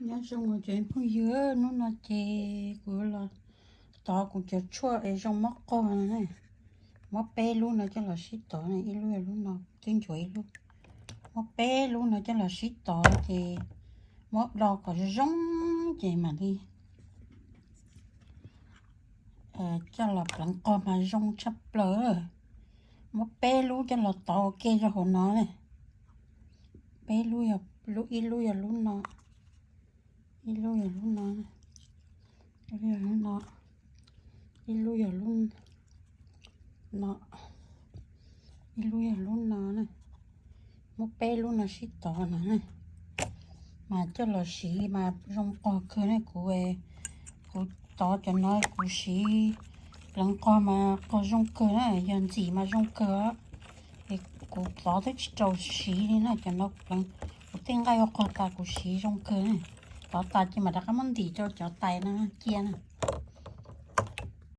Nyob zoo cov phooj ywg, hnub no ces kuv los tov kuv cov tshuaj es zoo mob qog no na. Muab peb lub no coj los sib tov, ib lub yog lub no, twb ncuav ib lub. Muab peb lub no coj los sib tov ces muab do kom zoo zoo ces mam li coj los pleev qog mas zoo tshaj plaws. Muab peb lub coj los tov ua ke rau hauv no na. Peb lub, ib lub yog lub no, ib lub yog lub no, ib lub yog lub no, ib lub yog lub no, ib lub yog lub no na. Muab peb lub no sib tov no na, mas coj los siv mas zoo qog kawg ne. Kuv, kuv tov cov no kuv siv pleev qog mas qog zoo kawg na, yog ntxim mas zoo kawg. Es kuv tov twb tsis rau siv li na, cov no kuv tej nqaij ua qog tas kuv siv zoo kawg na. Tov tas ces mam rov qab muab ntim rau cov tais no cia na.